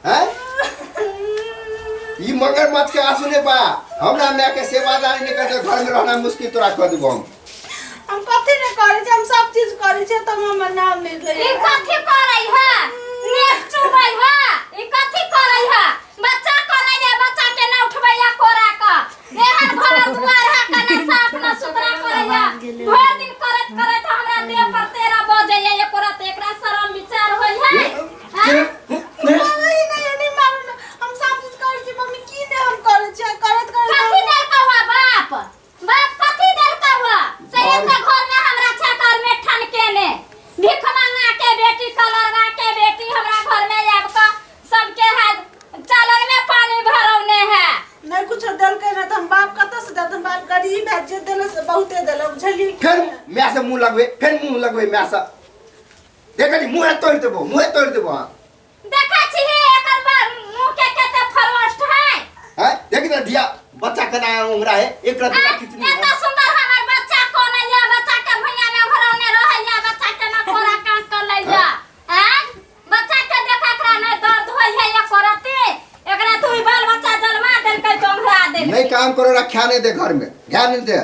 हैं ई मगरमच्छ के आंसू नहीं बा। हमरा माय के सेवादारी नहीं करते, घर में रहना मुश्किल तोरा कह देबो हम। हम कथी नहीं करै छी, हम सब चीज करै छी, तब हमर नाम नहीं लै। ई कथी करै है? नेस चुबै है? ई कथी करै है? बच्चा करै है, बच्चा के न उठबै है कोरा क। एहन घर दुआर है, कना साफ न सुथरा करै है। भरि दिन करैत करैत हमरा देह पर 13 बजै है एको रात। एकरा शरम विचार होइ है? हैं? नहीं नहीं नहीं मारू ना, हम सब चीज करै छी मम्मी। की नहीं हम करै छी? करैत करैत कथी देलकौ है बाप? बाप कथी देलकौ है से एते घर में हमरा छकर में ठनकेने? भीख मंगा के बेटी, कलरवा के बेटी हमरा घर में आबि कऽ सबके है चालन में पानी भरौने है। नहीं कुछ देलकै ना तऽ हम बाप कतऽ से देत? हम बाप गरीब है, जे देले से बहुते देले, बुझलियै? फेर माय से मुंह लगबे, फेर मुंह लगबे माय से। देख ली, मुंह तोड़ देबो, मुंह तोड़ देबो। हाँ, देखै छी एकर मुंह के कते फरोस्ट है। हैं, देख ना, धिया बच्चा केना उंगरा है एक रात खिचड़ी। एते सुंदर हमर बच्चा कोन या बच्चा के भैया में घरौने रहैया, बच्चा के ना कोरा काट कर लैया हैं? बच्चा के देख एकरा नहीं दर्द होय है एको रत्ती? एकरा तू बाल बच्चा जन्मा देलकै तो ओंघरा देलकै। नहीं काम करो, रखा नहीं दे घर में, ध्यान नहीं दे।